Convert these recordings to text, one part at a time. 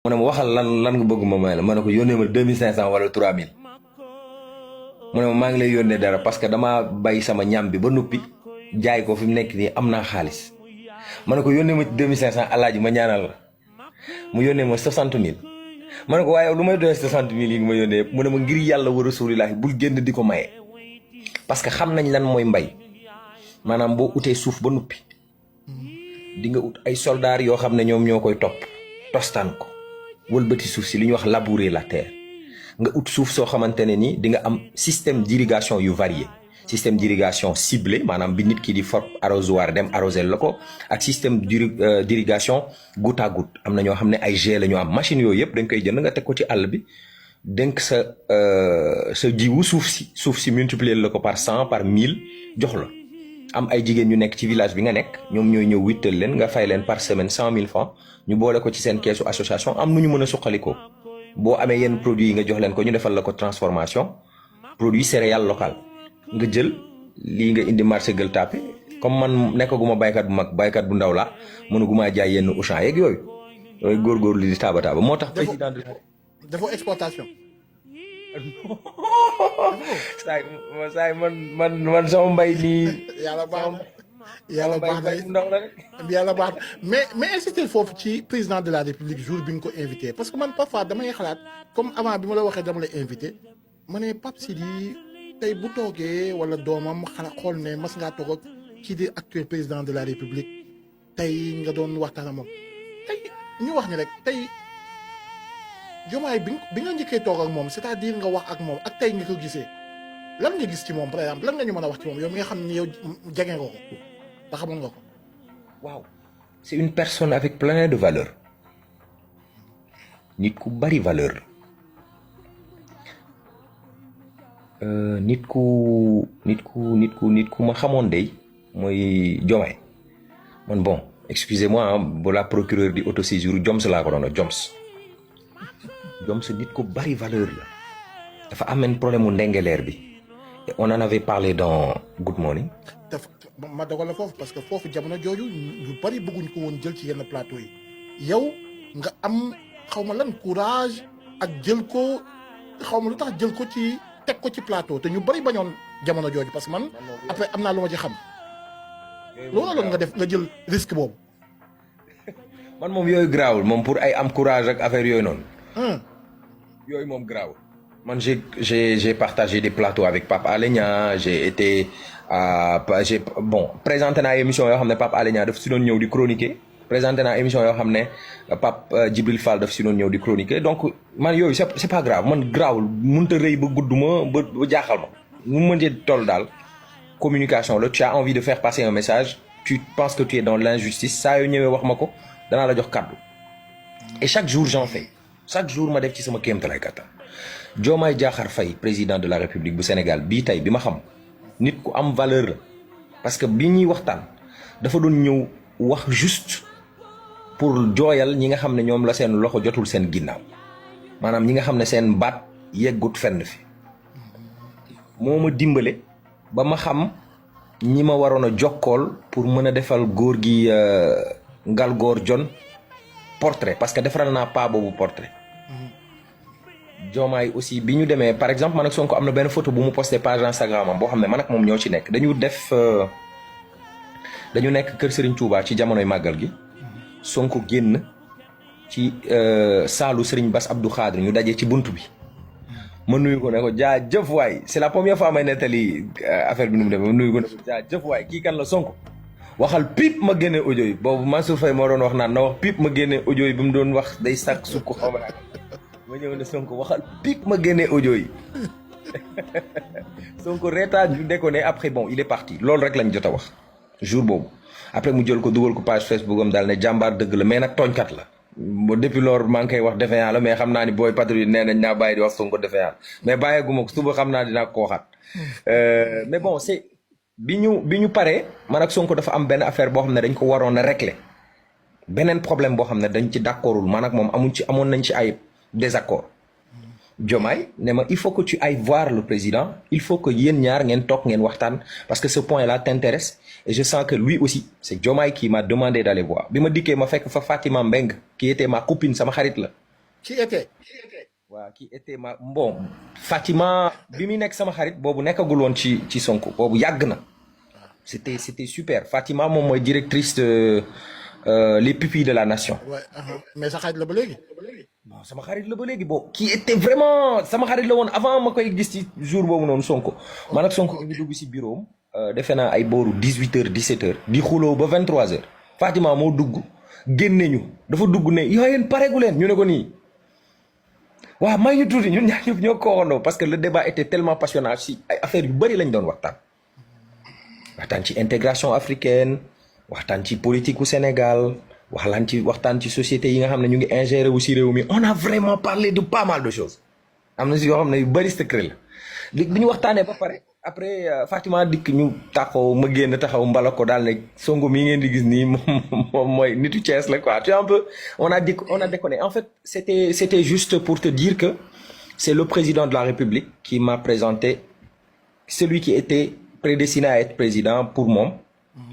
mu ne ma waxal lan nga bëgg ma may la ma ne ko yónnee ma 2500 wala 3000 mu ne ma maa ngi lay yónnee dara parce que damaa bay sama ñam bi ba noppi jaay ko fi mu nekk nii am naa xaalis ma ne ko yónnee ma 2500 alaaji ma ñaanal la mu yónnee ma 60000 ma ne ko waaye lu may doyee 60000 yi nga ma yónnee mu ne ma ngir yàlla wa rasulillahi bul génn di ko maye parce que xam nañ lan mooy mbay maanaam boo utee suuf ba noppi di nga ut ay soldats yoo xam ne ñoom ñoo koy topp tostaan ko wëlbati suuf si li ñuy wax labourer la terre nga ut suuf soo xamante ne ni di nga am système d'irrigation yu varié système d'irrigation ciblé maanaam bi nit ki di for arrosoir dem arroser la ko ak système d'irrigation goutte à goutte am na ñoo xam ne ay jet la ñu am machine yooyu yëpp dañ koy jënd nga teg ko ci àll bi dénk sa jiwu suuf si multiplier la ko par 100 par 1000 jox la am ay jigéen ñu nekk ci village bi nga nekk ñoom ñooy ñëw wittal leen nga fay leen par semaine 100 000 francs ñu boole ko ci seen keesu association am nu ñu mën a suqalikoo boo amee yenn produits yi nga jox leen ko ñu defal la ko transformation produit céréales local nga jël lii nga indi marché Gueule Tapée comme man nekkaguma baykat bu mag baykat bu ndaw la mënuguma jaay yenn Auchan yeeg yooyu góorgóorlu di taaba moo tax président de dafa exportation saay man sama mbay nii yàlla baax na yàlla baax na mais insister foofu ci président de la république jour bi nga ko invité parce que man parfois damay xalaat comme avant bi ma la waxee dama lay invité ma ne Pape Sidy tey bu toogee wala doomam xanaa xool ne mas ngaa toog ak kii di actuel président de la république tey nga doon waxtaan ak moom tey ñu wax ni rek tey Diomaye bi nga njëkkee toog ak moom c'est-à-dire nga wax ak moom ak tey nga ko gisee lan nga gis ci moom par exemple lan nga ñu mën a wax ci moom yow mi nga xam ne yow jege nga ko ba xamoon nga ko. waaw c'est une personne avec plein de valeurs nit ku bari valeur nit ku ma xamoon dey mooy Diomaye man bon excusez-moi bu la procureur di autosaisir Joms laa ko doon Joms nit ku bari valeur la dafa ameen problème mu ndengeleer bi et on en avait parlé dans Good Morning. ma dogal la foofu parce que foofu jamono jooju ñu bari bëgguñ ko woon jël ci yenn plateau yi yow nga am xaw ma lan courage ak jël ko xaw ma lu tax jël ko ci teg ko ci plateau te ñu bari bañoon jamono jooju parce que man après am naa lu ma ci xam loolu la nga def nga jël risque boobu. man moom yooyu garaawul moom pour ay am courage ak affaire yooyu noonu. yooyu moom garaawul. man j'ai partagé des plateaux avec Pape Alé Niang j'ai été présenté naa émission yoo xam ne Pape Alé Niang daf si doon ñëw di chroniquer présenté naa émission yoo xam ne Pape Djibril Fall daf si doon ñëw di chroniquer donc man yooyu c'est pas grave man garaawul mënut a rëy ba gudd ma ba jaaxal ma mu mënti toll daal communication la tu as envie de faire passer un message tu penses que tu es dans l'injustice saa yoo ñëwee wax ma ko danaa la jox kàddu et chaque jour j'en fais chaque jour ma def ci sama kéemtalaay kattan Diomaye Diakhar Faye président de la République bu Sénégal bii tey bi ma xam nit ku am valeur la parce que bi ñuy waxtaan dafa doon ñëw wax juste pour jooyal ñi nga xam ne ñoom la seen loxo jotul seen ginnaaw maanaam ñi nga xam ne seen baat yeggut fenn fi moo ma dimbale ba ma xam ñi ma waroon a jokkool pour mën a defal góor gi Ngalgóor Jon portrait parce que defaral naa pas boobu portrait Diomaye aussi bi ñu demee par exemple man ak Sonko am na benn photo bu mu posté page Instagram am boo xam ne man ak moom ñoo ci nekk dañu nekk kër Serigne Touba ci jamonoy màggal gi Sonko génn ci saalu Serigne Bass Abdou Khadre ñu dajee ci bunt bi ma nuyu ko ne ko jaajëf waay c'est la première fois may nettali affaire bi nu mu demee ma nuyu ko ne ko jaajëf waay kii kan la Sonko waxal piip ma génnee audio yi boobu Mansour Faye moo doon wax naan na wax piip ma génnee audio yi bi mu doon wax day sàkk sukk xaw ma ma ñëw ne Sonko waxal piip ma génnee audio yi Sonko reetaan ñu déconné après bon il est parti loolu rek lañ jot a wax jour boobu après mu jël ko dugal ko page Facebook am daal ne jàmbaar dëgg la mais nag tooñkat la depuis loolu maa ngi koy wax défaillant la mais xam naa ni booy patrouille nee nañ naa bàyyi di wax Sonko défaillant mais bàyyeeguma ko suba xam naa dinaa ko waxaat mais bon c'est bi ñu paree man ak Sonko dafa am benn affaire boo xam ne dañ ko waroon a régler beneen problème boo xam ne dañ ci d'accordul man ak moom amoon nañ ci ay désaccord Diomaye ne ma il faut que tu ailles voir le président il faut que yéen ñaar ngeen toog ngeen waxtaan parce que ce point là t'intéresse et je sens que lui aussi c'est Diomaye qui m'a demandé d'aller voir bi ma dikkee ma fekk fa Fatima Mbeng qui était ma copine sama xarit la Qui était? waaw qui était ma bon Fatima bi muy nekk sama xarit boobu nekkagul woon ci Sonko boobu yàgg na c'était super Fatima moom mooy directrice de les pupilles de la nation. Ouais, mais ça xarit la ba léegi. bon sama xarit la ba léegi bon qui était vraiment sama xarit la woon avant ma koy gis ci jour boobu noonu Sonko man ak Sonko ngi dugg ci bureau am defe naa ay booru 18h 17h di xuloo ba 23h Fatima moo dugg génne ñu dafa dugg ne yoo yéen pareegu leen ñu ne ko nii waaw may ñu tuuti ñun ñaar ñëpp ñoo ko waxandoo parce que le débat était tellement passionnant si ay affaires yu bëri lañ doon waxtaan ci intégration africaine waxtaan ci politique u Sénégal waxtaan ci société yi nga xam ne ñu ngi ingéré wu si réew mi on a vraiment parlé de pas mal de choses am na si yoo xam ne yu bëri secret la li bi ñu waxtaanee ba pare après Fatima dikk ñu taxaw ma génn taxaw mbala ko daal ne Sonko mii ngeen di gis nii moom mooy nitu Thiès la quoi tu vois un peu on a déconné en fait c'était juste pour te dire que c'est le président de la République qui m'a présenté celui qui était prédestiné à être président pour moom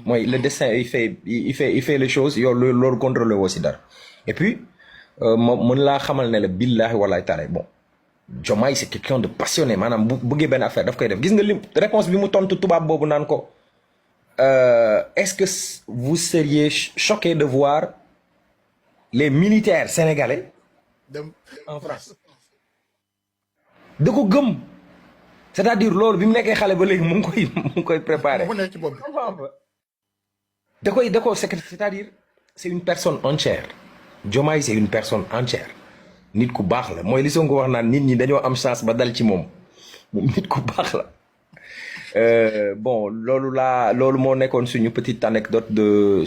mooy le destin il fait les choses yow loolu contrôlé woo si dara et puis ma mën laa xamal ne la billahi wallahi taala bon Diomaye c'est quelqu'un de passionné maanaam bu bëggee benn affaire daf koy def gis nga li réponse bi mu tontu tubaab boobu naan ko est-ce que vous seriez choqué de voir les militaires sénégalais en France da ko gëm c'est-à-dire loolu bi mu nekkee xale ba léegi mu ngi koy préparé da koy c'est-à-dire c'est une personne entière Diomaye c'est une personne entière nit ku baax la mooy li Sonko wax naan nit ñi dañoo am chance ba dal ci moom nit ku baax la bon loolu moo nekkoon suñu petite anecdote de